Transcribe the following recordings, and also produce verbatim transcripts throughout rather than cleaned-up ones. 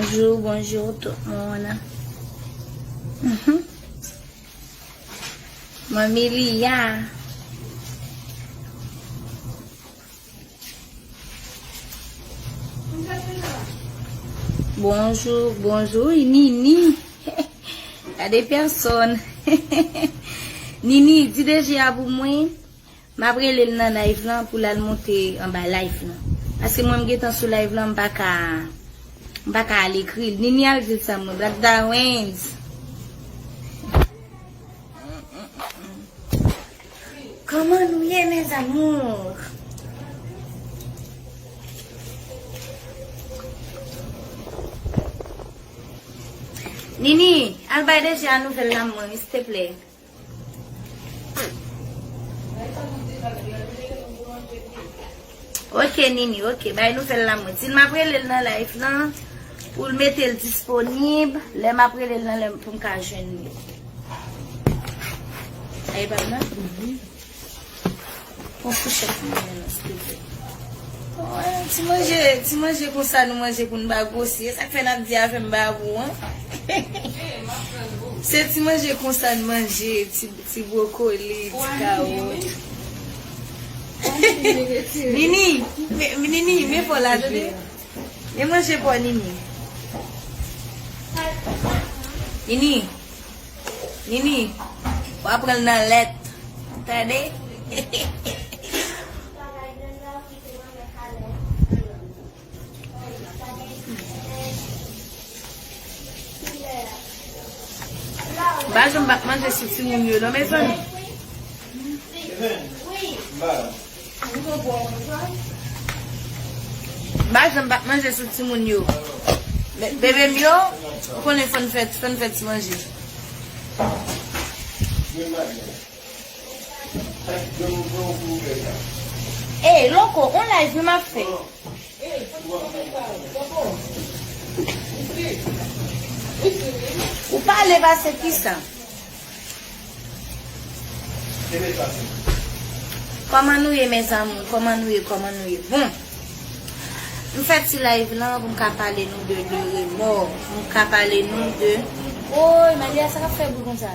Bonjou, bonjou tout moun. Mhm. Manmi Lia. Bonjou, bonjou, wi, Nini. Gade pèsòn. Nini, di D J a pou mwen. M ap rele l nan live lan pou l al monte anba live lan. Paske mwen m gentan sou live lan, m pa ka, m pa ka al ekri l. Nini al di l sa mwen, Black Dawens. Kòman nou ye, mes amours? Nini, al bay D J a nouvèl la mwen, wi, silteplè. Ok, Nini, ok. Bay nouvèl la mwen. Di l m ap rele l nan live lan pou l mete l disponib. Lè m ap rele l nan lè pou m ka jwenn li. Ay, pa m nan? Pran fouchèt mwen nan, silteplè. Ti manje, ti manje konsa nou manje pou n pa gwosi. E sa k fè n ap di afè m babou an. Se ti manje konsa n manje, ti, ti bwokoli, ti kawòt. Nini, me, Nini, men fò la, tande. Men manje pa w, Nini. Nini. Nini, w a pran l nan lèt. Tande? M pa janm p ap manje sou timoun yo, non, mezanmi. M pa janm p ap manje sou timoun yo. Be-, bebe m yo, ou konnen fò n fè, fò n fè ti manje. Ey, Loko, on live wi m ap fè. Ou pale pase kisa? Kòman nou ye, mes amours? Kòman nou ye? Kòman nou ye? Bon, m fè ti live lan pou m ka pale nou de le remò. Pou m ka pale nou de... Oy, Malia, sa k ap fè bri konsa?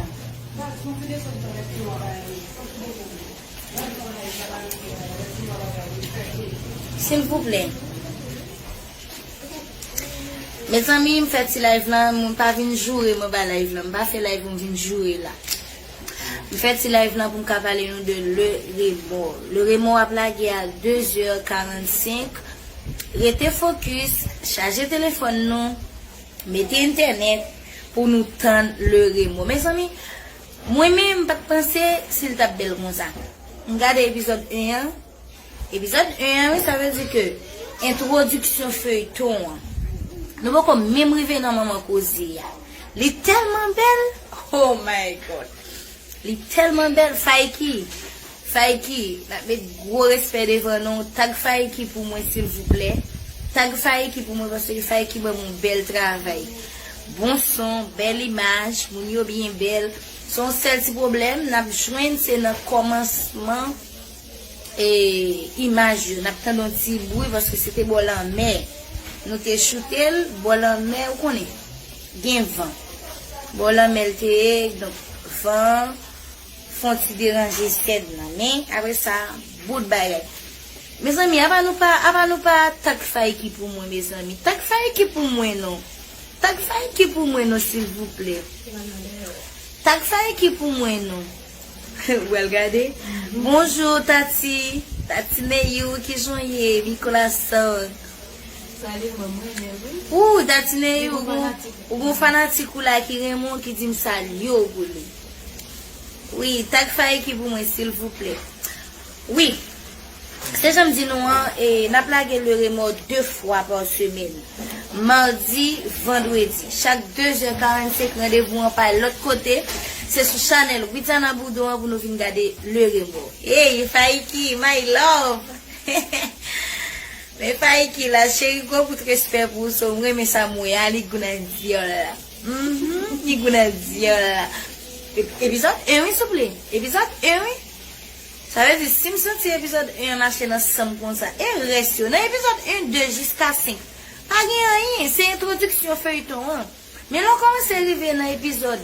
Silvouplè. Mezanmi, m fè ti live lan, m pa vin joure m anba live lan. M pa fè live pou m vin joure la. M fè ti live lan pou m ka pale nou de le remò. Le remò ap lage a de zè karannsenk. Rete fokis, chaje telefòn nou, mete entènèt pou nou tann le remò. Mezanmi, mwen menm, m pa t panse si l t ap bèl konsa. M gade epizòd en an, Epizòd en an, wi, sa vle di ke entwodiksyon feyton an. Nou poko menm rive nan manman koze a. Li tèlman bèl. Oh my God. Li tèlman bèl. Faiki. Faiki, n ap met gwo respè devan non. Tag Faiki pou mwen, silvouplè. Tag Faiki pou mwen, paske Faiki ban m yon bèl travay. Bon son, bèl imaj, moun yo byen bèl. Se yon sèl ti pwoblèm n ap jwenn, se nan kòmansman e, imaj yo, n ap tande yon ti bri paske se te bò lanmè. Nou te choute l, bò lanmè, ou konnen, gen van. Bò lanmè l te ye, donk, van fè yon ti deranje sèn nan. Men, apre sa, bout bagay. Mezanmi, apa nou pa, apa nou pa tag Faiki pou mwen, mezanmi? Tag Faiki pou mwen, non. Tag Faiki pou mwen, non, silvouplè. Tag Faiki pou mwen, non. Ou al gade. Bonjou, Tati. Tati Neyou, kijan w ye? Nicolas Song. Salye, mwen, mwen, mwen, wi. Ou, Tati Neyou, ou gon, ou gon fanatik ou la ki renmen w, ki di m salye w pou li. Wi, tag Faiki pou mwen, silvouplè. Wi. Se jan m di nou an, e, n ap lage le remò de fwa pa semèn. Madi, vandredi. Chak de zè karannsenk, randevou an pa lòt kote. Se sou chanèl Widiana Bourdon an pou nou vin gade le remò. Hey, Faiki, my love! Men Faiki la, cheri, gwo bout respè pou ou, so m renmen sa m wè a, li gou nan dyòl la. Mhm, li gou nan dyòl la. Ep-, epizòd en, wi, souple. Epizòd en, wi. Sa vle di, si m santi epizòd en an mache nan san m konsa, e rès yo, nan epizòd en, de jiska senk, pa Pa gen anyen, se entwodiksyon feyton an. Men lè w kòmanse rive nan epizòd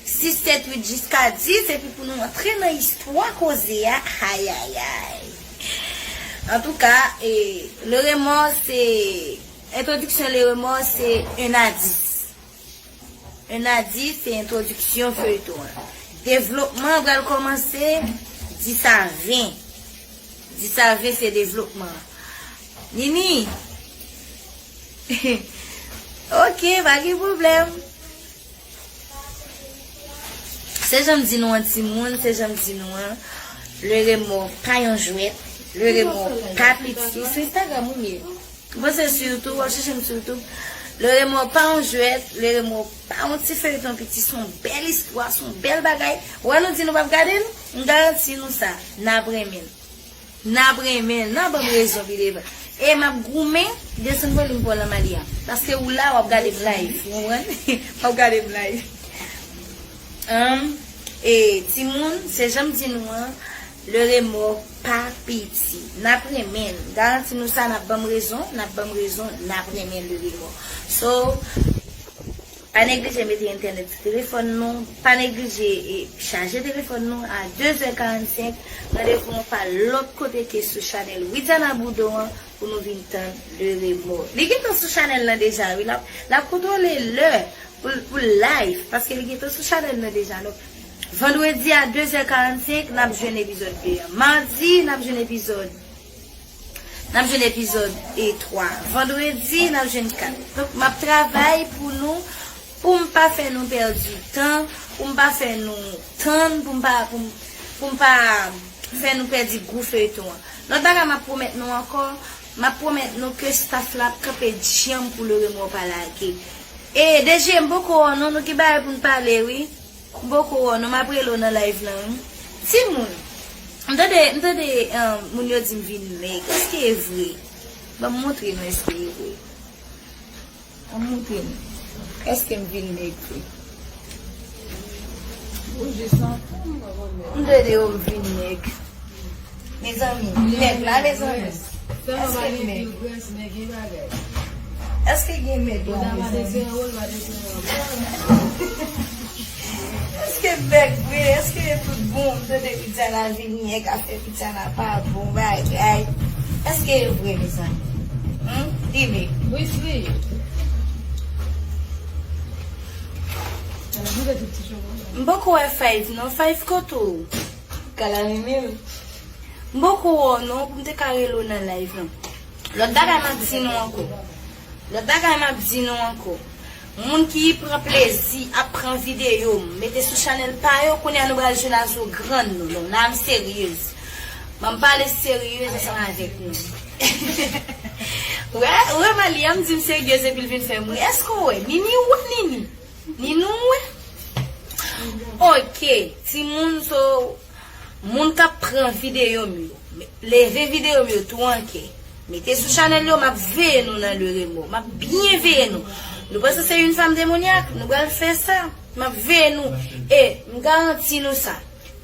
sis, sèt, uit jiska dis, epi pou nou antre nan istwa koze a, ayayay. Antouka, e, Le Remords se, entwodiksyon Le Remords se un à dix. Un à dix se entwodiksyon feyton an. Devlopman an pral kòmanse dis à ven. Dis à ven se devlopman an. Nini! Ok, pa gen pwoblèm. Se jan m di nou an, timoun, se jan m di nou an. Le Remords pa yon jwèt. Le Remords pa piti. Sou Instagram ou m ye? Ou panse sou YouTube, w ap chèche m sou YouTube. Le Remords pa yon jwèt, Le Remords pa yon ti feyton piti, se yon bèl istwa, se yon bèl bagay. Ou wè nou di nou p ap gade l? M garanti nou sa, n ap renmen l. N ap renmen l, n ap ban m rezon pi devan. E m ap goumen, desann volim pou w lan Malia. Paske ou la, w ap gade m live, ou konprann? W ap gade m live. Ann, e, timoun, se jan m di nou an, Le Remords pa piti. N ap renmen l. M garanti nou sa, n ap ban m rezon, n ap ban m rezon, n ap renmen Le Remords. So, pa neglije mete entènèt sou telefòn nou, pa neglije, e, chaje telefòn nou a de zè karannsenk. Randevou an pa lòt kote ke sou chanèl Widiana Boudon an pou nou vin tann Le Remords. Li gentan sou chanèl lan deja, wi. L ap, l ap kontwole lè pou, pou live, paske li gentan sou chanèl nan deja. Donk, vandredi a de zè karannsenk, n ap jwenn epizòd de a. Madi, n ap jwenn epizòd, n ap jwenn epizòd e twa. Vandredi, n ap jwenn kat. Donk, m ap travay pou nou, pou m pa fè nou pèdi tan, pou m pa fè nou tann, pou m pa, pou m, pou m pa fè nou pèdi gou feyton an. Lòt bagay m ap pwomèt nou ankò, m ap pwomèt nou ke staff la ap kanpe djanm pou Le Remords pa lage. E, D J, m poko wè w non, nou gen bagay pou n pale, wi. M poko wè w non, m ap rele w nan live lan, wi. Timoun, m tande, m tande, um, moun yo di m vin mèg. Èske e vre? Ban m montre nou èske e vre. An montre m. Èske m vin nèg vre? Ou jis an fanm, mwen, mwen. M tande yo m vin nèg. Mezanmi, m nèg la, mezanmi. Èske m nèg? Èske gen mèg la, mezanmi? Èske m nèg vre? Èske tout bon? M tande Widiana vin nèg, afè Widiana pa bon bagay. Èske e vre, mezanmi? Hmm? Di m. Wisly. M poko wè Five non. Five kote w? Kala menm. M poko wè w non, pou m te ka rele w nan live lan. Lòt bagay m ap di nou ankò. Lòt bagay m ap di nou ankò. Moun ki pran plezi ap pran videyo m, mete sou chanèl pa yo, kounye a nou pral jwe Nazo grann nou. Non, la m seryez. Ban m pale seryez ansanm avèk nou. Wè, wè, Malia, m di m seryez epi l vin fè m ri. Èske w wè? Nini, w wè Nini? Nini, w wè? Ok, timoun, so, moun k ap pran videyo m yo, leve videyo m yo tou an kè. Mete sou chanèl yo, m ap veye nou nan Le Remords. M ap byen veye nou. Nou panse se yon fanm demonyak? Nou pral fè sa. M ap veye nou. E m garanti nou sa.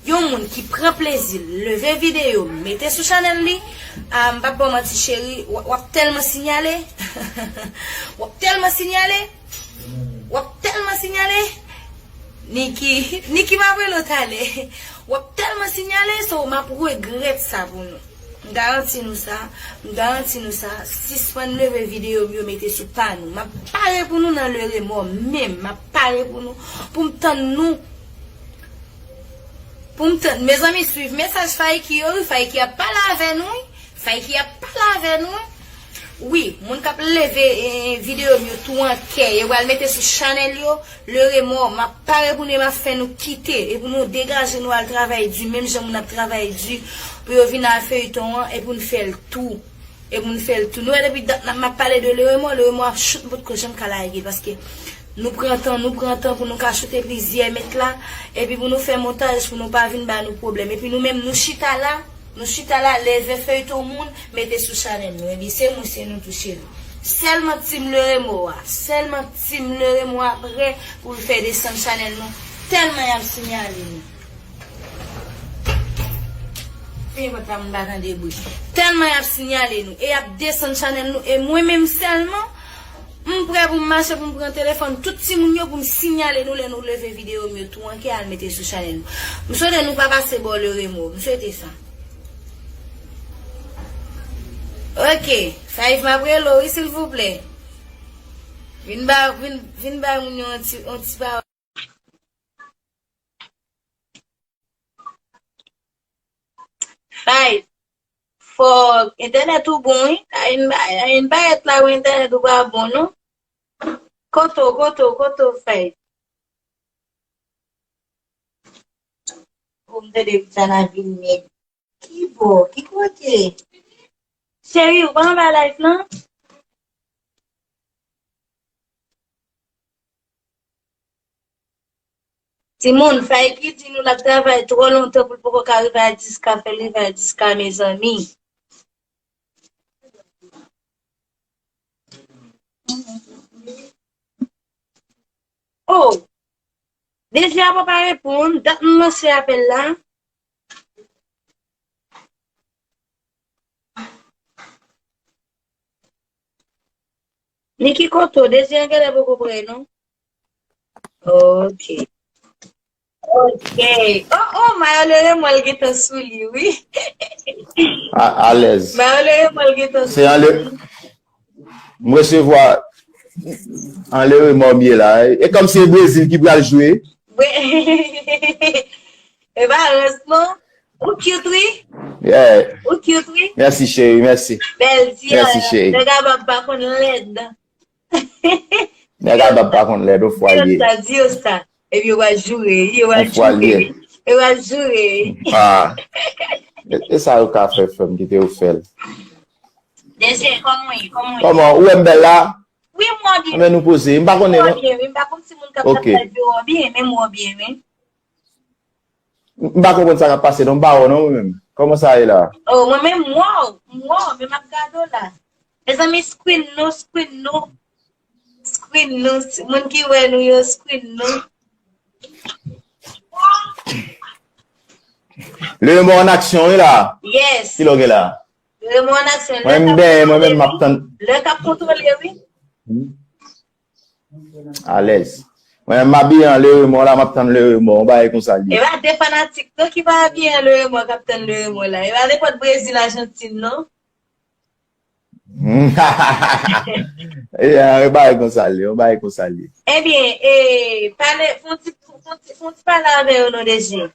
Yon moun ki pran plezi l leve videyo, mete sou chanèl li, a, m p ap ba w manti, cheri, w, w ap tèlman sinyale. W ap tèlman sinyale. W ap tèlman sinyale. Niki, Niki, m ap rele w talè. W ap tèlman sinyale, so m ap regrèt sa pou nou. M garanti nou sa, m garanti nou sa, sispann leve videyo m yo mete sou pa nou. M ap pare pou nou nan Le Remords menm, m ap pare pou nou, pou m tann nou. Pou m tann, mezanmi, swiv mesaj Faiki yo, wi, Faiki ap pale avè nou, wi. Faiki ap pale avè nou, wi. Wi, moun k ap leve, eh, videyo m yo tou an kè, yo pral mete sou chanèl yo, Le Remords, m ap pare pou nou, e m ap fè nou kite, e pou nou degaje nou al travay di, menm jan moun ap travay di, pou yo vin al feyton an, e pou n fè l tou. E pou n fè l tou. Nou wè depi dat n ap, m ap pale de Le Remords, Le Remords ap choute, m potko janm ka lage, paske nou pran tan, nou pran tan pou nou ka choute plizyè mèt la, epi pou nou fè montaj, pou nou pa vin ba nou pwoblèm. Epi nou menm, nou chita la, nou chita la, leve feyton moun, mete sou chanèl nou. Epi se mwen, se nou tou, cheri. Sèlman team Le Remords a, sèlman team Le Remords a prè pou l fè desann chanèl nou, tèlman y ap sinyale nou. Nenpòt la moun pa tande bri. Tèlman y ap sinyale nou e y ap desann chanèl nou e mwen menm sèlman, m prè pou m mache pou m pran telefòn tout timoun yo pou m sinyale nou lè nou leve videyo m yo tou an kè al mete sou chanèl nou. M swete nou pa pase bò le remò. M swete sa. Ok, Five m ap rele w wi silvouplè. Vin ba, vin, vin bay moun yo yon ti, yon ti pawòl. Five, fò entènèt ou bon wi. A yon ba, a yon bayèt la wi entènèt ou pa bon non. Kote w, kote w, kote w Five? Ou m tande Rihanna vin nèg. Ki bò? Ki kote? Cheri, ou pa anba live lan? Timoun, Fayki di nou l ap travay twò lontan pou l poko ka rive a dis K, fè l rive a dis K, mezanmi. Oh! D J a poko reponn, dat m lanse apèl la. Niki Koto, D J a genlè poko prè non. Ok. Ok. Oh, oh, Mayo Leremò l gentan sou li, wi. A, alèz. Mayo Leremò l gentan sou li. Se an le, m resevwa an Leremò m ye la. E kòm se Brezil ki pral jwe. Bre- E pa rans non. Ou cute wi. Yeah. Ou cute wi. Mèsi cheri, mèsi. Bèl di. Mèsi cheri. Nèg a bab pa konn lèd. Nèg a bab pa konn lèd, on fwa l ye. Di yo sa, di yo sa. Epi yo va joure, yo va joure. Yo va joure. Ah. E, e sa yo ka fè, fè m kite yo fè l. D J, kòman w ye? Kòman w ye? Kòman? Ou wè m bèl la? Wi, m wè w byen. Anben nou poze. M pa konnen non. M wè w byen, wi. M pa konn si moun k ap gade live yo wè w byen, men m wè w byen, wi. M pa konprann sa k ap pase non, m pa wè w non mwen menm. Kòman sa ye la? Oh, mwen menm m wè w, m wè w, men m ap gade w la. Mezanmi, screen nou, screen nou. Screen nou, moun ki wè nou yo, screen nou. Leremò an aksyon wi la. Yes. Ki lè w gen la? Leremò an aksyon. Mwen menm, mwen menm m ap tann. Lè k ap kontwole wi. Alèz. Mwen menm m abiye an Leremò la, m ap tann Leremò. Yon bagay konsa l ye. E pa de fanatik non ki pa abiye an Leremò k ap tann Leremò la. E pa nenpòt Brezil, Ajantin non. E, yon bagay konsa l ye, yon bagay konsa l ye. Ebyen, e, pale, fè yon ti, fè yon ti, fè yon ti pale avè yo non, D J.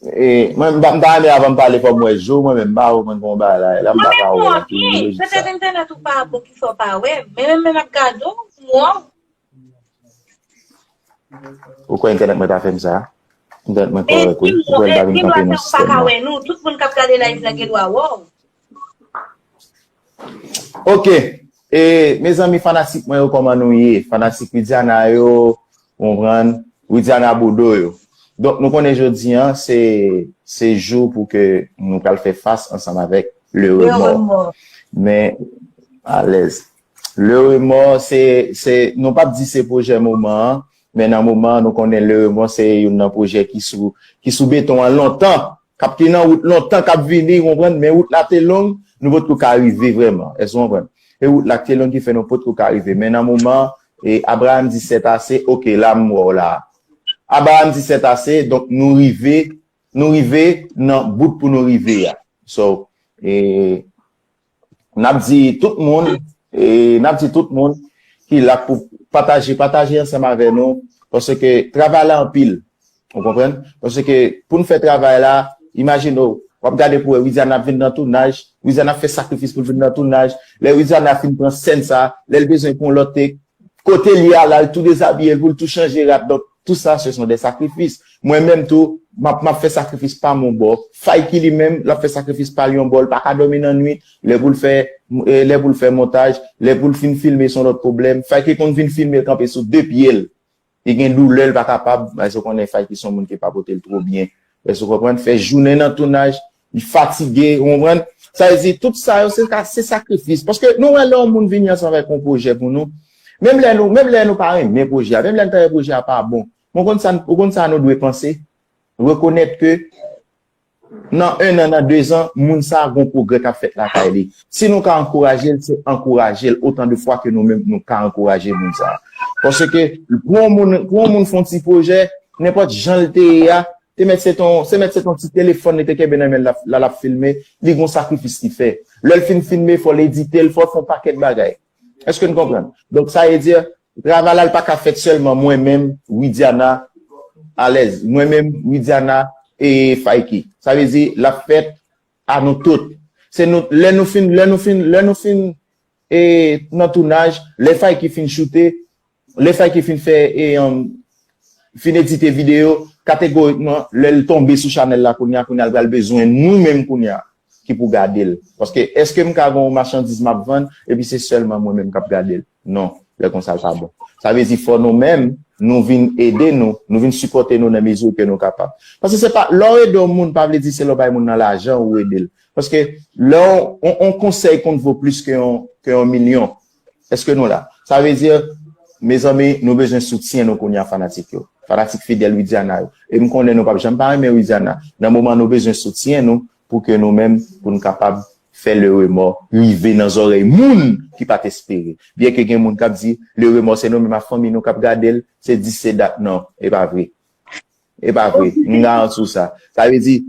E, mwen, m pa, m ta renmen avan m pale fò m wè je w, mwen menm m pa wè w konn fè yon bagay la, la m pa ka wè w nan ki lojik sa. Petèt entènèt ou pa bon ki fè w pa wè m, men menm, menm ap gade w, m wè w. Ou kwè entènèt mwen ta fè m sa? Entènèt mwen kòrèk wi. Ou kwè l pa vin kanpe nan sistèm nan? Tout moun k ap gade live la gen dwa wè w. Ok. E, mezanmi fanatik mwen yo, kòman nou ye? Fanatik Widiana yo, konprann? Widiana Bodo yo. Donk, nou konnen jodi an, se, se jou pou ke nou pral fè fas ansanm avèk Le Remò. Men, alèz. Le Remò, se, se, nou p ap di se pwojè moman an, men nan moman an, nou konnen Le Remò se youn nan pwojè ki sou, ki sou beton an lontan, k ap, ki nan wout lontan, k ap vini, ou konprann, men wout la te long, nou potko ka rive vrèman, èske w konprann? E wout la ki te long ki fè nou potko ka rive, men nan moman an, e Abraham di sètase, ok, la m wè w la. Abraham di sètase, donk nou rive, nou rive nan bout pou nou rive a. So, e, n ap di tout moun, e, n ap di tout moun ki la pou pataje, pataje ansanm avè nou, paske travay la anpil, ou konprann? Paske pou n fè travay la, imajine w, w ap gade pou wè Widiana ap vin nan tounaj, Widiana ap fè sakrifis pou l vin nan tounaj, lè Widiana fin pran sèn sa, lè l bezwen pou yon lòt take, kote l ye a la, l tou dezabiye l pou l tou chanje rad. Donk, tout sa, ce sont des sacrifices. Mwen menm tou, m ap, m ap fè sakrifis pa m yon bò. Fayki li menm, l ap fè sakrifis pa l yon bò. L pa ka dòmi nan nwit. Lè pou l fè, eh, lè pou l fè montaj, lè pou l fin filme, se yon lòt pwoblèm. Fayki konn vin filme, l kanpe sou de pye l. Li gen doulè, l pa kapab. Èske w konnen Fayki se yon moun ki pa pote l twò byen? Èske w konprann? Fè jounen nan tounaj, li fatige, ou konprann? Sa vle di, tout sa yo, se ka, se sakrifis. Paske nou wè lè yon moun vini ansanm avèk yon pwojè pou nou, menm lè nou, menm lè nou pa renmen pwojè a, menm lè n ta wè pwojè a pa bon, men w konn sa, ou konn sa nou dwe panse? Rekonèt ke nan en an, nan de zan, moun sa a gon pwogrè k ap fèt lakay li. Si nou ka ankouraje l, se ankouraje l otan de fwa ke nou menm nou ka ankouraje moun sa a. Paske pou yon moun, pou yon moun fè yon ti pwojè, nenpòt jan l te ye a, te mèt se ton, se mèt se ton ti telefòn li te kenbe nan men l, l ap, l ap filme, li gon sakrifis li fè. Lè l fin filme, fò l edite l, fò l fè yon pakèt bagay. Èske n konprann? Donk, sa vle di, travay la, l pa ka fèt sèlman mwen menm, Widiana, alèz. Mwen menm, Widiana, e Fayki. Sa vle di, l ap fèt a nou tout. Se nou, lè nou fin, lè nou fin, lè nou fin, e, nan tounaj, lè Fayki fin choute, lè Fayki fin fè, e, um, fin edite videyo, kategorikman, lè l tonbe sou chanèl la kounye a, kounye a, l pral bezwen nou menm kounye a ki pou gade l. Paske, èske m ka gen yon machandiz m ap vann, epi se sèlman mwen menm k ap gade l? Non, lè konsa l pa bon. Sa vle di fò nou menm, nou vin ede nou, nou vin sipòte nou nan mezi ke nou kapab. Paske se pa, lè w ede yon moun, pa vle di se lè w bay moun nan lajan ou ede l. Paske lè yon, yon, yon konsèy konn vo plis ke yon, ke yon milyon. Èske nou la? Sa vle di, mezanmi, nou bezwen soutyen nou kounye a, fanatik yo. Fanatik fidèl Widiana yo. E m konnen nou p ap janm pa renmen Widiana. Nan moman nou bezwen soutyen nou pou ke nou menm, pou n kapab fè Le Remò rive nan zòrèy moun ki pa t espere. Byenke gen moun k ap di, Le Remò se nou menm ak fanmi nou k ap gade l, se dis se dat. Non, e pa vre. E pa vre. M garanti w sa. Sa vle di,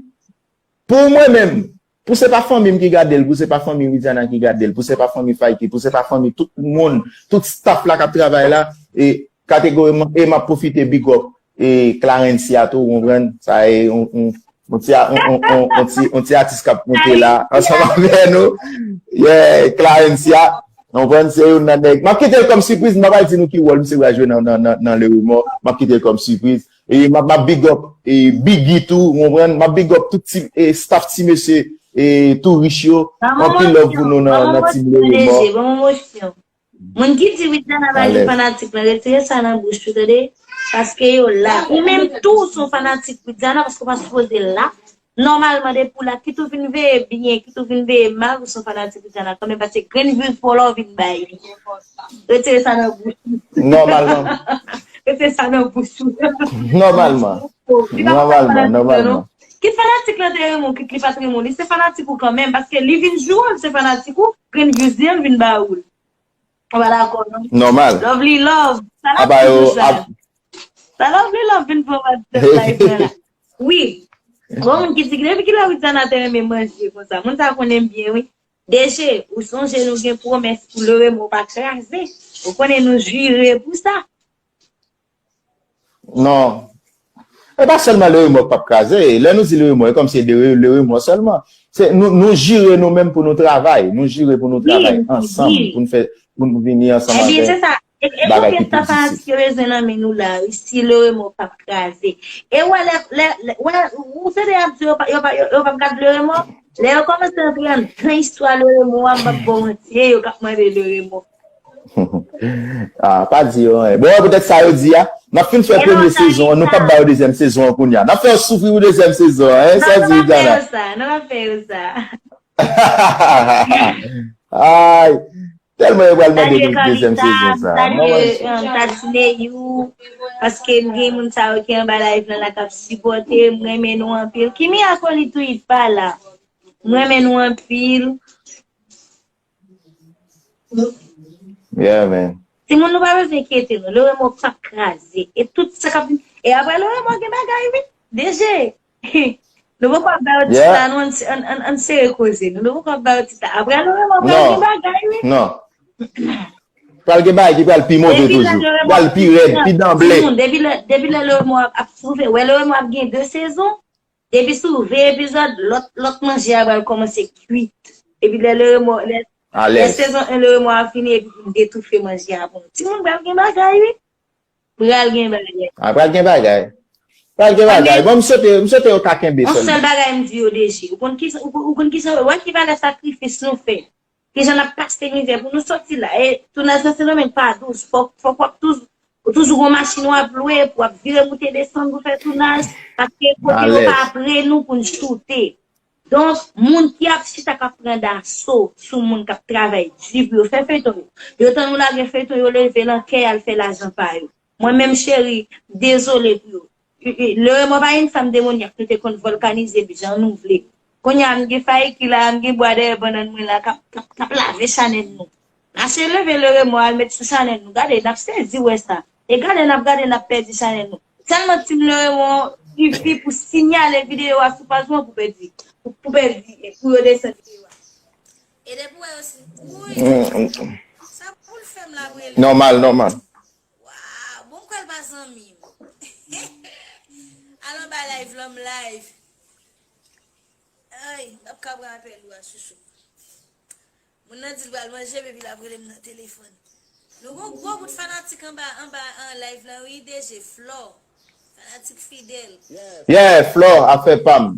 pou mwen menm, pou se pa fanmi m ki gade l, pou se pa fanmi Widiana ki gade l, pou se pa fanmi Fayki, pou se pa fanmi tout moun, tout staff la k ap travay la, e kategorikman, e m ap pwofite big up, e Clarencia tou, ou konprann? Sa e yon, yon, yon ti, yon, yon, yon, yon ti, yon ti atis k ap monte la, ansanm avè nou. Yeah, Clarencia. Ou konprann? Se youn nan nèg. M ap kite l kòm sipriz, m pa pral di nou ki wòl misye pral jwe nan, nan, nan, nan Le Remò. M ap kite l kòm sipriz. E m ap, m ap big up, e Biggie tou, ou konprann? M ap big up tout ti, e staff ti mesye, e tou rich yo. Anpil love pou nou nan, nan team Le Remò. Ban mwen emosyon. Moun ki di Widiana pa gen fanatik lan, retire sa nan bouch ou, tande? Paske yo la. Ou menm tou, ou se yon fanatik Widiana, paske ou pa sipoze la. Nòmalman, depi w la, kit ou vin veye byen, kit ou vin veye mal, ou se yon fanatik Widiana kanmenm, paske grenn views pa w la w vin bay li. Retire sa nan bouch ou. Nòmalman. Retire sa nan bouch ou. Nòmalman. Li pa fanatik lan, non. Nòmalman, nòmalman. Kit fanatik lan te renmen w, kit li pa t renmen w, li se fanatik ou kanmenm, paske li vin jwe w, li se fanatik ou, grenn views li an, li vin ba ou l. Ou pa dakò, non? Nòmal. Lovely Love. Sa n ap di pou sa? Sa Lovely Love vin pran mwen nan live mwen la. Wi. Gon moun ki di, depi kilè Widiana te renmen manje konsa? Moun sa konnen m byen, wi. D J, ou sonje nou gen pwomès pou Le Remò pa kraze? Ou konnen nou jire pou sa. Non. E pa sèlman Le Remò k p ap kraze. Lè nou di Le Remò, e kòmsi e de Le Remò sèlman. Se, nou, nou jire nou menm pou nou travay. Nou jire pou nou travay ansanm, pou n fè, pou n vini ansanm avèk bagay ki pozitif. Ebyen, se sa. E, e konbyen tan fanatik yo bezwen nan men nou la, wi, si Le Remò p ap kraze? E wè, lè, lè, lè, wè, ou tande y ap di yo pa, yo pa, yo, yo p ap gad Le Remò? Lè yo kòmanse antre anndan istwa Le Remò a, m p ap ba w manti, e yo k ap mande Le Remò. Ah, pa di yo anyen. Bon, poutèt sa yo di a, n ap fin fè premye sezon an, nou p ap ba yo dezyèm sezon an kounye a. N ap fè yo soufri pou dezyèm sezon an, hein, sa w di, Widiana? Non, n ap fè yo sa, non, n ap fè yo sa. Ay, tèlman yo pral mande nou dezyèm sezon sa. Salye Carlita, salye, um, Tadineyou, paske m gen moun sa yo ki anba live lan la k ap sipòte, m renmen nou anpil. Kimi ak Oli tou, li pa la. M renmen nou anpil. Yeah, man. Timoun, nou pa bezwen enkyete nou. Le Remò p ap kraze. E tout sa k ap vin. E apre Le Remò gen bagay, wi. D J. Nou poko ap ba yo tit la, non, ann, ann, ann, ann sere koze nou. Nou poko ap ba yo tit la. Apre Le Remò pral gen bagay, wi. Non. Pral gen bagay ki pral pi move toujou. Pral pi rèd, pi danble. Timoun, depi lè, depi lè Le Remò ap, ap swouve, wè Le Remò ap gen de sezon. Depi sou ven epizòd, lòt, lòt manje a pral kòmanse kwit. Epi lè Le Remò, lè, lè sezon en Le Remò a fini, epi pou n detoufe manje a pou nou. Timoun, pral gen bagay, wi. Pral gen bagay. Ah, pral gen bagay. Pral gen bagay. Bon, m swete, m swete yo ka kenbe sèlman. Yon sèl bagay m di yo, D J. Ou konn ki, ou, ou konn ki sa, wè ki valè sakrifis nou fè. Kijan n ap pase mizè pou nou sòti la. E tounaj nan Sendomeng pa dous. Fòk, fòk w ap toujou, ou toujou gon machin w ap lwe, pou w ap vire moute desann pou fè tounaj. Paske kote yo pa pre nou pou n choute. Donk, moun ki ap chita k ap pran daso sou moun k ap travay di pou yo fè feyton yo. Yo tann ou lage feyton, yo leve lan kè y al fè lajan pa yo. Mwen menm, cheri, dezole pou yo. e, e, Leremò pa yon fanm demonyak, nou te konn vòlkanize l jan nou vle. Kounye a, m gen fayiki la, m gen bwa dèyè bannann mwen la, k ap, k ap, k ap lave chanèl nou. Mache leve Leremò al met sou chanèl nou. Gade, n ap sezi wè sa. E gade, n ap gade, n ap pèdi chanèl nou. Sèlman Team Leremò sifi pou sinyale videyo a sou paj mwen pou pèdi, pou, pou pèdi, pou yo desann videyo a. E depi w wè yo si, wi, sa pou l fè m la pou rele. Nòmal, nòmal. Waw, bon, m kwè l pa zanmi m. Al anba live lan, m live. Ay, m p ap ka pran apèl ou a, chouchou. Moun nan di l pral manje, epi l ap rele m nan telefòn. Nou gon gwo bout fanatik anba, anba, an live lan, wi, D J Flò. Fanatik fidèl. Yeah, Flò, afè pa m.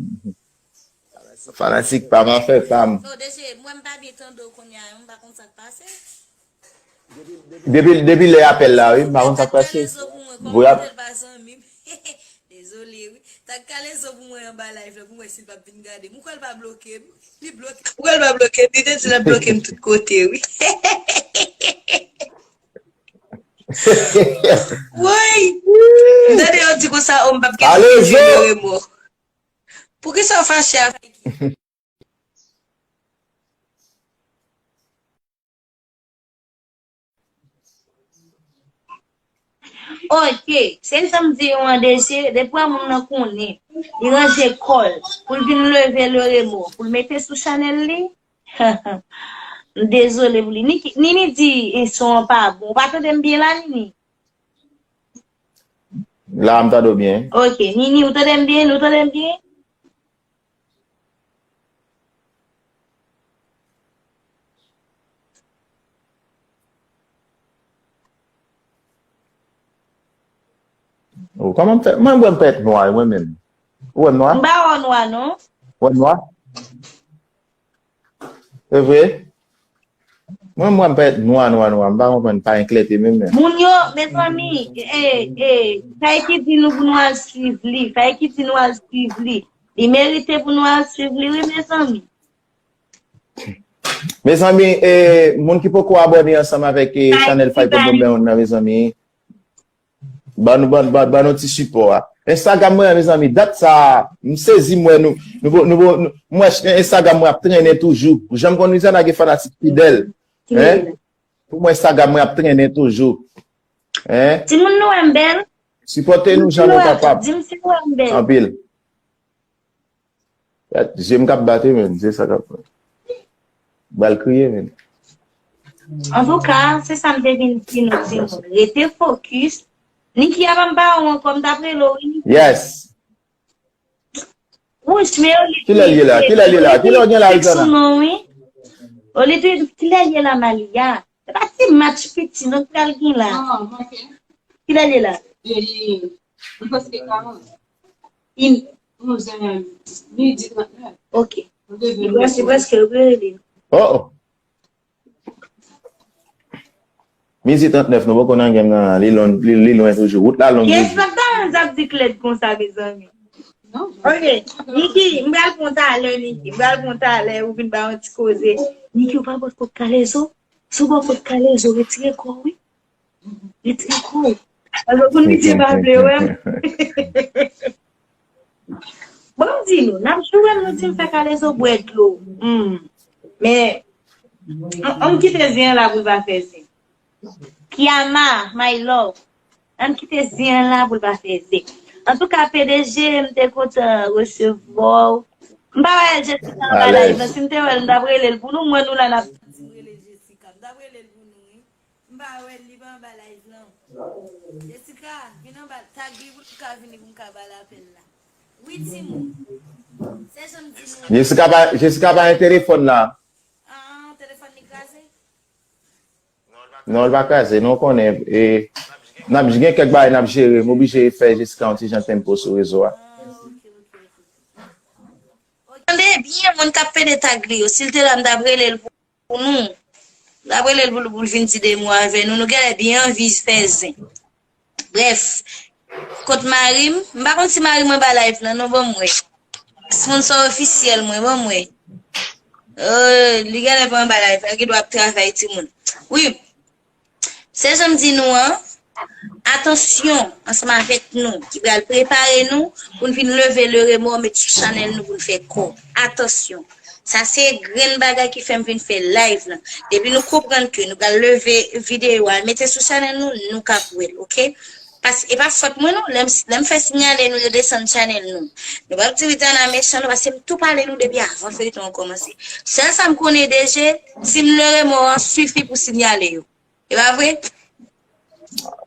Fanatik pa m, afè pa m. Oh, D J, mwen m pa byen tande w kounye a, m pa konn sa k pase. Depi, depi lè apèl la, wi, m pa konn sa k pase. Voye ap- Dezole, wi. Tag Kalezo pou mwen anba live la, pou mwen si l p ap vin gade m. Ou kwè l pa bloke m? Li bloke m. Ou kwè l pa bloke m? Li te di l ap bloke m tout kote, wi. Woy! M tande yo di konsa, o, m p ap gen Kalezo! Remò. Poukisa w fache avèk li? Ok, se sa m di ou an, D J, depi w wè moun nan konnen, li ranje kò l, pou l vin leve Leremò, pou l mete sou chanèl li, m dezole pou li. Niki, Nini di, e, son an pa bon. Ou pa tande m byen la, Nini? La, m tande w byen. Ok, Nini, ou tande m byen? Ou tande m byen? Oh, kòman m fè? Mwen, mwen pèt nwa, mwen menm. Ou wè m nwa? M pa wè w nwa, non. Ou wè m nwa? Se vre? Mwen, mwen pèt nwa, nwa, nwa. M pa konprann, pa enklète menm, menm. Moun yo, mezanmi, e, e, fè ki di nou pou nou al swiv li. Fè ki di nou al swiv li. Li merite pou nou al swiv li, wi, mezanmi. Mezanmi, e, moun ki poko abòne ansanm avèk, e, chanèl Fighter Bomber nan, mezanmi, ban nou, ban, ban, ban nou ti sipò a. Instagram mwen an, mezanmi, dat sa a, m sezi m wè nou, nou, nou, nou, nou, m wè Instagram mwen ap trennen toujou. Jan m konn Louisiana gen fanatik fidèl. Hein? Pou mwen, Instagram mwen ap trennen toujou. Hein? Timoun, nou wè m bèl? Sipòte nou jan nou kapab. Di m si nou wè m bèl. Anpil. Gad, je m k ap bat wi, menn, se sa k ap fè. Bal kriye, menn. Antouka, se sa m te vin di nou, timoun. Rete fokis. Niki a pa m pa ou ankò, m t ap rele w, wi, Niki. Yes. Wouch, men Oli. Kilè l ye la? Kilè l ye la? Kilè w gen la, Rizana? Sou non, wi. Oli, kilè l ye la, Malia? Se pa ti match piti, non, k pral gen la. Non, ok. Kilè l ye la? E, li, li prèske karant. In. Onz è, midi trannèf. Ok. Li prèske, prèske, li prèske. Oh, oh. Midi trannèf, nou poko nan game nan, li lon, li, li lwen toujou. Wout la long toujou. Kiyès k ap di klèd konsa, mezanmi? Ok, Niki, m pral pran w talè, Niki. M pral pran w talè, ou vin ba yon ti koze. Niki, ou pa bò kot Kalezo? Si w bò kot Kalezo, retire kò w, wi. Retire kò w. Alò, pou Niki pa vle wè m. Bon, m di nou, n ap joure m, nou di m fè Kalezo bwè dlo. Hmm. Men, an, an m kite zen an la pou l pa fè zen. Kiama, my love. An m kite zen an la pou l pa fè zen. Antouka, P D G, m te kontan resevwa w. M pa wè Jessica anba live lan. Si m te wè l, m t ap rele l pou nou. M wè nou la, n ap santi m rele Jessica. M t ap rele l pou nou, wi. M pa wè l, li pa anba live lan. Jessica, vin anba, tag li pou l ka vini pou m ka ba l apèl la. Wi, timoun. Se jan m di nou. Jessica pa, Jessica pa gen telefòn la. Ah, telefòn li kraze? Non, l pa kraze, non, konnen, e, n ap gen kèk bagay n ap jere, m oblije fè Jessica yon ti jan tempo sou rezo a. Ah, ok, ok, ok. Tande byen, moun k ap pede tag li yo. Si l te la, m t ap rele l pou pou nou. N ap rele l pou, pou l vin di de mo avè nou. Nou genlè byen anvi fè zen. Brèf, kot mari m? M pa konn si mari m anba live lan, non, ban m wè. Sponsor ofisyèl mwen, ban m wè. Euh, li genlè pa anba live la, li gendwa ap travay, timoun. Wi, se jan m di nou an, Atansyon, ansanm avèk nou, ki pral prepare nou pou n vin leve le remò, met sou chanèl nou pou n fè kòb. Atansyon. Sa se grenn bagay ki fè m vin fè live lan. Depi nou konprann ke nou pral leve videyo a, mete sou chanèl nou, nou k ap wè l, oke? Pas, e pa fòt mwen non, lè m, lè m fè sinyale nou, yo desann chanèl nou. Nou p ap di Widiana mechan non, paske m tou pale nou depi avan feyton an kòmanse. Sèl sa m konnen D J, si m le remò an sifi pou sinyale yo. E pa vre?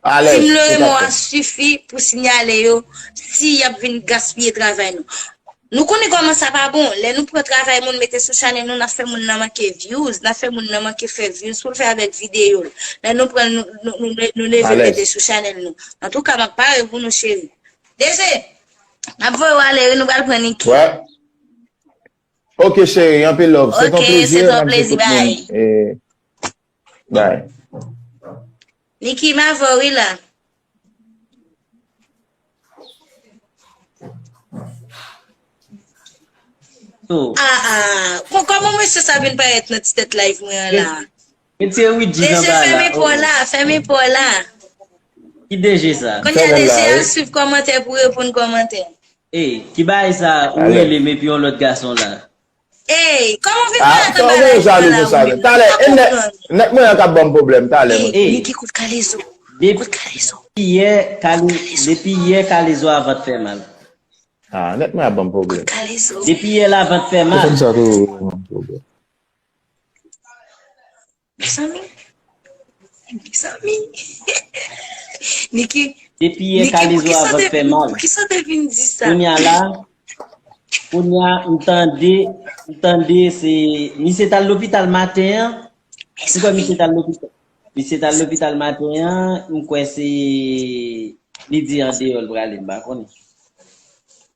Alèz, Tim Loremo a sifi pou sinyale yo si y ap vin gaspiye travay nou. Nou konnen kòman sa pa bon. Lè nou pran travay moun mete sou chanèl nou, n ap fè moun nan manke views, n ap fè moun nan manke fè views pou l fè avèk videyo l. Lè nou pran l, nou, nou, nou, nou leve l mete sou chanèl nou. Antouka, m ap pare pou nou, cheri. D J, n ap voye w ale, wi, nou pral pran Niki. Wè. Ok, cheri, anpil love. Se ton plezi, se ton plezi, bay. Bye. Niki, m avè w, wi, la. Ah, ah. Kon, kòman mesye sa vin parèt nan ti tèt live mwen an la? Retire Ouija nan bagay la. D J, fèmen pò la, fèmen pò la. Ki D J sa? Kounye a, D J a swiv kòmantè pou reponn kòmantè. Ey, ki bagay sa ou rele m epi yon lòt gason la? Ey, kòman w vin parèt anba live mwen la, wi? Talè, e nèg, nèg mwen an k ap ban m pwoblèm, talè, monchè. Ey, Niki kout kalezo. Kout kalezo. Depi yè, kale-, depi yè, kalezo a vant fè mal. Ah, nèg mwen ap ban m pwoblèm. Kout kalezo. Depi yè, la vant fè mal. Telefòn sa tou ban m pwoblèm. Mezanmi. Mezanmi. Niki. Depi yè, Niki, kalezo a vant fè mal. Poukisa w te vin di sa? Kounye a la, kounye a, m tande, m tande se, misye t al lopital maten an. M kwè misye t al lopital. Misye t al lopital maten an, m kwè se, li di andeyò l prale, m pa konnen.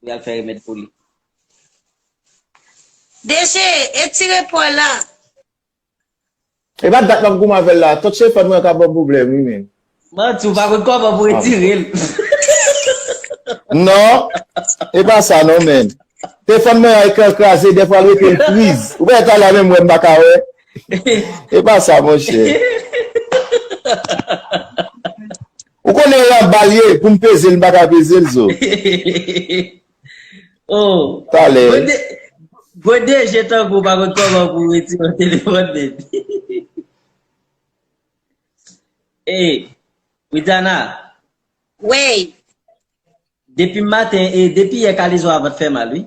Li al fè remèd pou li. D J, etire pò la. E pa dat m ap goumen avè l la. Tout telefòn mwen ka ban m pwoblèm, wi, men. Manti, ou pa konn kòman pou retire l. Non, e pa sa, non, men. Telefòn mwen an ekran kraze, dèfwa l rete l priz. Ou pa wè talè menm wè m pa ka wè. E pa sa, monchè. Ou konnen l anba l ye, pou m peze l, m pa ka peze l, zo. Oh. Talè. Gode, gode, je tankou pa konn kòman pou retire yon telefòn nèt. Ey, Widiana. Wey. Depi maten, e depi yè kalezo a vant fè mal, wi.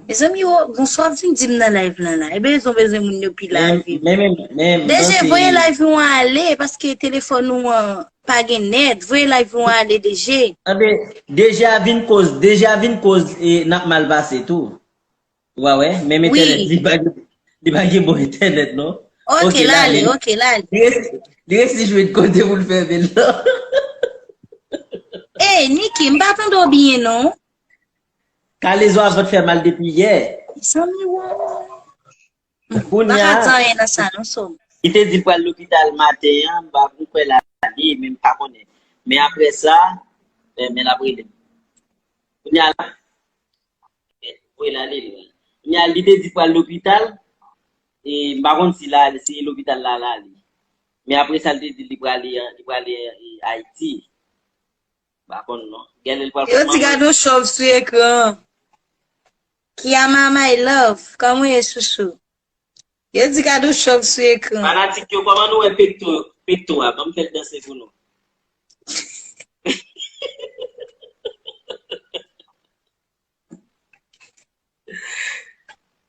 Mezanmi, o, bonswa, w ap vin di m nan live lan la. Ebyen, rezon bezwen moun yo pi lave. Men, men, men, men, D J, voye live ou an ale, paske telefòn ou an pa gen nèt. Voye live ou an ale, D J. Tande, D J a vin koz, D J a vin koz, e, n ap mal pase tou. Ou pa wè, menm entènèt li pa gen, li pa gen bon entènèt, non. Ok, l ale, ok, l ale. Li resi, li resi jwenn kote pou l fèmen l, non. Ey, Niki, m pa tande w byen, non. Kalezo a vant fè mal depi yè. Mezanmi, wo. Kounye a, li te di l pral lopital maten an, m pa konn kwè l ale, men m pa konnen. Men apre sa, eh, men l ap rele m. Kounye a la, eh, voye l ale, li. Kounye a, li te di l pral lopital, e m pa konn si l ale, si lopital la l ale. Men apre sa, li te di l li prale, li prale, eh, Ayiti. M pa konn non. Gèlè l pral. Yo di gade yon chòv sou ekran. Kiama, my love, kòman w ye, chouchou? Yo di gade yon chòv sou ekran. Fanatik yo, kòman nou wè pekto, pekto a? Ban m fè l danse pou nou.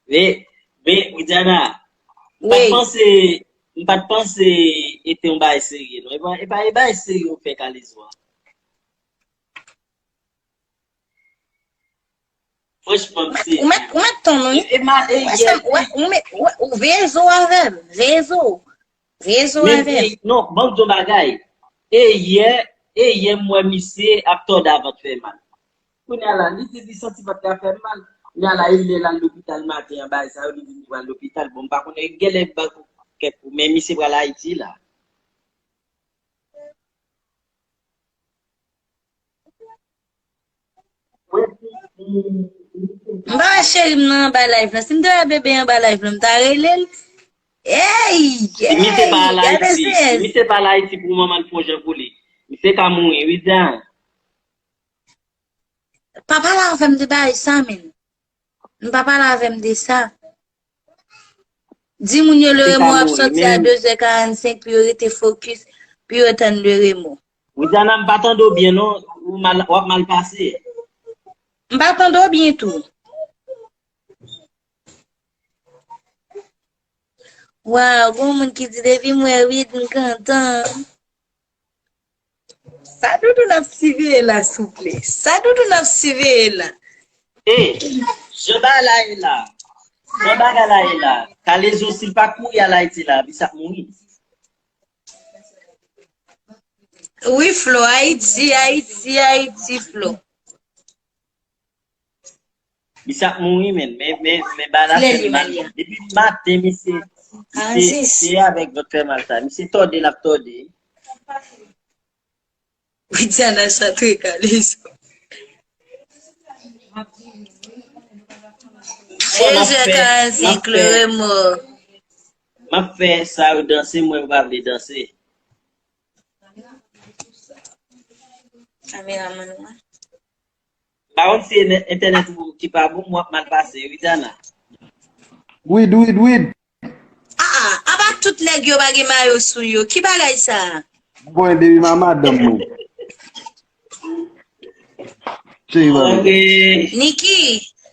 Men, men, Widiana, m pa t panse, m pa t panse e te yon bagay serye, non. E pa, e pa, e bagay serye ou fè Kalezo a. Franchman, m se. Ou mèt, ou mèt tann, wi. E, e, ou mèt, ou mèt, ou, ou veye zo avè m. Veye zo. Veye zo avè m. Non, ban m di yon bagay. E yè, e yè, m wè misye ap tòde a vant fè mal. Kounye a la, li di li santi vant la fè mal. Kounye a la, e lè l al lopital maten an, bagay sa yo, li di li pral lopital. Bon, m pa konnen, genlè ba kèk kou, men misye pral Ayiti la. M pa wè cheri m nan anba live lan. Si m te wè bebe anba live lan, m ta rele l. Ey! Misye pa al Ayiti. Misye pa al Ayiti pou manman l fè yon jan pou li. Misye ka mouri, wi, Jan. Pa pale avè m de bagay sa, menm. M pa pale avè m de sa. Di moun yo le remo ap sòti a de zè karannsenk pou yo rete fokis, pou yo tann le remo. Widiana, m pa tande w byen non, ou mal, w ap mal pase. M pa tande w byen tou. Waw, gon moun ki di depi m wè Wid m kontan. Sa Doudou n ap siveye la, souple? Sa Doudou n ap siveye la? E, jan bagay la ye la. Jan bagay la ye la. Kalezo, si l pa kouri al Ayiti la, Bisap mouri. Wi, Flo, Ayiti, Ayiti, Ayiti, Flo. Misye ap mouri, men, men, men, men bagay la fè mal. Depi maten, misye, misye, se avèk vant fè mal sa. Misye tòde, l ap tòde. Widiana chante kalezo. Fò n ap fè, n ap fè, m ap fè sa yo danse, mwen yo pa vle danse. Kameramann ou a. Pa konn si entènèt ou ki pa bon, m w ap mal pase, Widiana. Wid, wid, wid. Ah, ah, apa tout nèg yo pa gen mayo sou yo? Ki bagay sa? Bon, depi ma madanm mwen. Cheri pa mwen. Niki,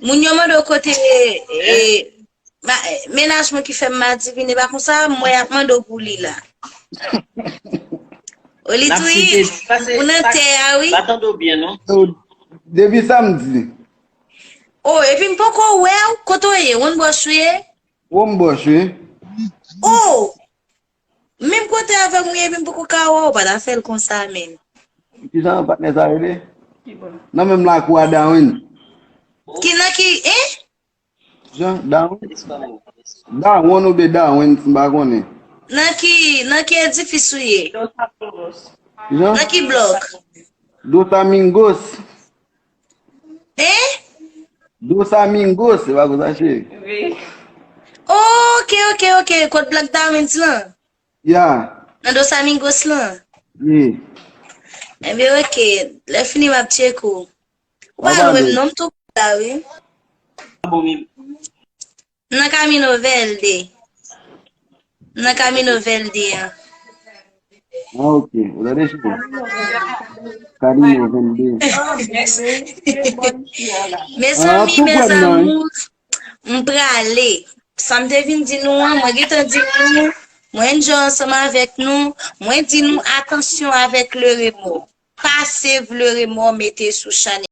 moun yo mande w kote, eh, Ba, eh, mennaj mwen ki fè m madivine, pa konsa, m wè y ap mande w pou li la. Olitwi, ou nan tè a, wi. Pa tande w byen, non. Depi samdi. Oh, epi m poko wè w, kote w ye? Wonn bwòch ou ye? Wonn bwòch, wi. Oh! Menm kote avè m ou ye, epi m poko ka wè w, pa ta fè l konsa, menn. Kijan patnè sa rele? Nan menm lakou a Darwin. Ki nan ki, en? Jan, Dawon? Dawon oubyen Dawens, m pa konnen. Nan ki, nan ki edifis ou ye? Jan? Nan ki blòk? Dos Amigos. Hein? Dos Amigos, se pa konsa, cheri. Wi. Ok, ok, ok. Kot blòk Dawens lan? Ya. Nan Dos Amigos lan? Wi. Ebyen, ok. Lè fini, m ap tcheke w. Ou pa lwen m non, m tou la, wi. Nan Camino Verde. Nan Camino Verde an. Ah, ok. Ou tande, cheri? Camino Verde. Mezanmi, mezanmi, m prale. Sa m te vin di nou an, mwen gentan di nou, mwen enjoy ansanm avèk nou, mwen di nou atansyon avèk le remò. Pa save le remò mete sou chanèl.